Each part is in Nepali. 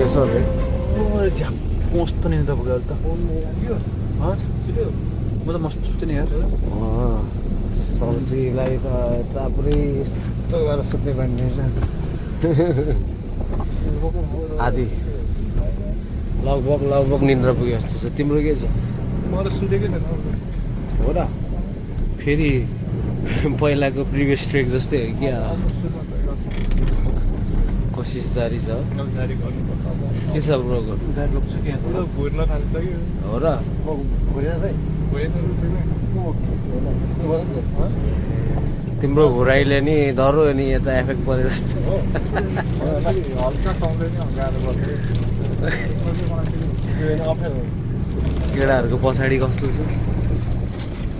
रहेछ अरे मस्त निन्द्रा पुग्यो अहिले त म त मस्त सुत्ने यार सब्जीलाई त यता पुरै यस्तो गरेर सुत्ने बानी रहेछ आधी लगभग निन्द्रा पुग्यो जस्तो छ तिम्रो के छ मलाई सुतेकै छैन हो र फेरि पहिलाको प्रिभियस ट्रेक जस्तै हो क्या कोसिस जारी छ के छ ब्रोको घुर्न थालिसक्यो हो र तिम्रो घुराइले नि डह्रो नि यता एफेक्ट परे जस्तो हल्का साउँदैन गाह्रो केटाहरूको पछाडि कस्तो छ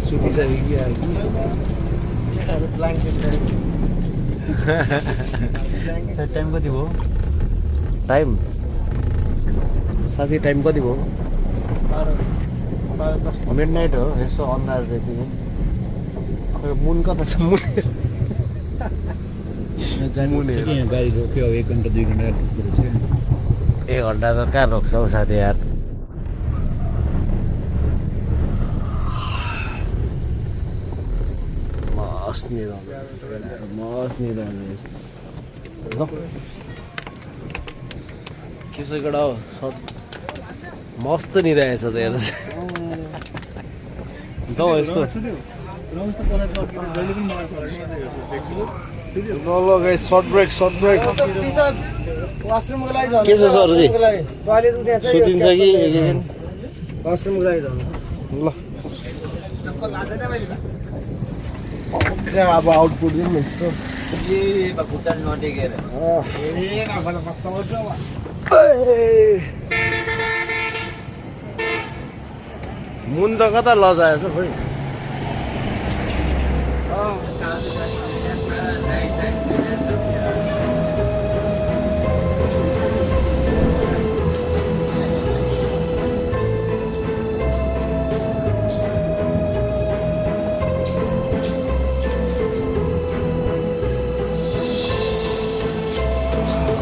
सुतिसक्यो कि टाइम कति भयो टाइम साथी टाइम कति भयो मिड नाइट हो यसो अन्दाज यति मुन कता छ मुन गाडी रोक्यो अब 1 घन्टा 2 घन्टा 1 घन्टा त कहाँ रोक्छ हौ साथी यार मस्त निदाउने के छ केटा हो मस्त निदाएछ त हेर्नु जाउँ यस्तो ल गाइस सर्ट ब्रेक के छ सरजी सुतिन्छ कि एकैछिन ल अब आउटपुट दिउँ यसो मुन त कता लजाएछ खोइ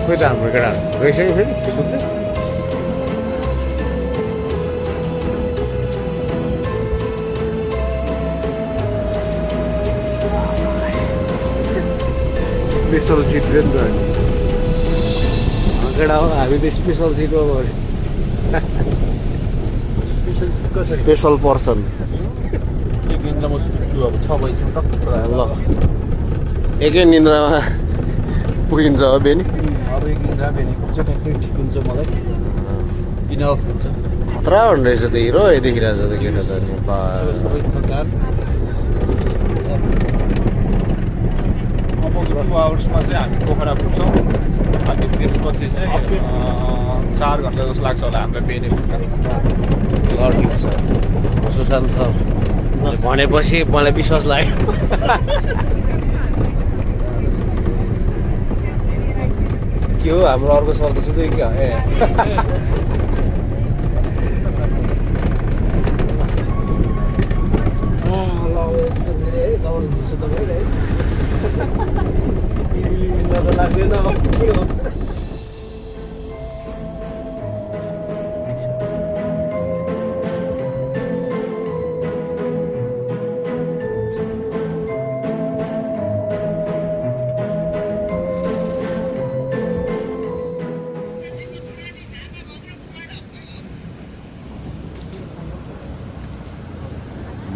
खोइ त हाम्रो केटाहरू गइसक्यो फेरि सुत्दै स्पेसल सिट रे नि त केटा हो हामी त स्पेसल सिटमा गऱ्यो स्पेसल पर्सन एक निन्द्रा म सुत्छु अब 6 बजीसम्म टक्क ल एकै निन्द्रामा पुगिन्छ हो बेनी अब एक निन्द्रा बेनीको चाहिँ ठ्याक्कै ठिक हुन्छ मलाई इनफ हुन्छ खतरा हुने रहेछ त हिरो देखिरहेछ त केटा त सबै थकान अब 2 आवर्समा चाहिँ हामी पोखरा पुग्छौँ अनि त्यसपछि चाहिँ 4 घन्टा जस्तो लाग्छ होला हामीलाई बेनी पुग्न ल ठिक छ सुशान्त सर भनेपछि मलाई विश्वास लाग्यो के हो हाम्रो अर्को सर त सुत्यो क्या ए लाग्दैन के हो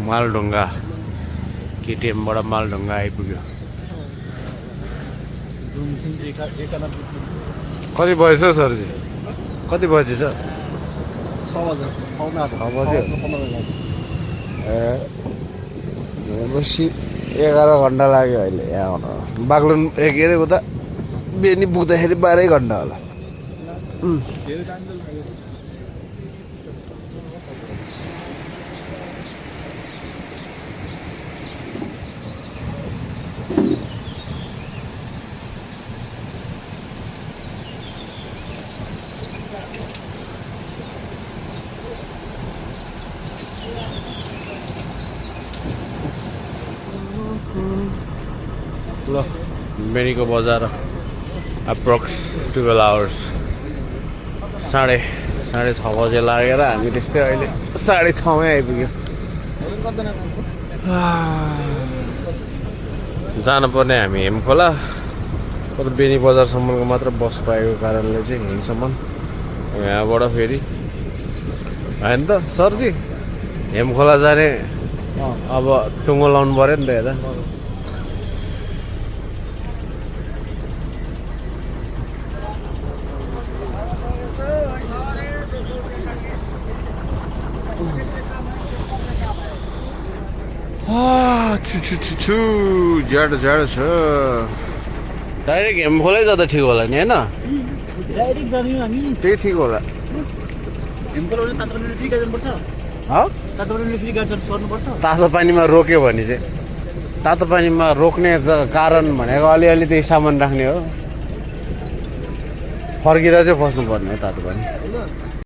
मालढुङ्गा केटिएमबाट मालढुङ्गा आइपुग्यो कति बजेछ सरजी कति बजेछ 6 बज्यो ए भनेपछि 11 घन्टा लाग्यो अहिले यहाँ आउन बागलुङ के अरे उता बेनी पुग्दाखेरि 12 घन्टा होला ल बेनीको बजार अप्रोक्स 12 आवर्स साढे 6:30 बजे लागेर हामी त्यस्तै अहिले 6:30 आइपुग्यो जानुपर्ने हामी हेमखोला तर बेनी बजारसम्मको मात्र बस पाएको कारणले चाहिँ हिँडसम्म यहाँबाट फेरि होइन त सरजी हेमखोला जाने अब टुङ्गो लाउनु पऱ्यो नि त यता जाडो जाडो छ डाइरेक्ट हेमखोलै जाँदा ठिक होला नि होइन डाइरेक्ट जाने हो हामी त्यही ठिक होला हिमकोलाबाट तातो पानीले फ्री गाडी जानुपर्छ तातो पानीले फ्री गाडी सर्नुपर्छ तातो पानीमा रोक्यो भने चाहिँ तातो पानीमा रोक्ने कारण भनेको अलिअलि त्यही सामान राख्ने हो फर्किँदा चाहिँ फस्नु पर्ने हो तातो पानी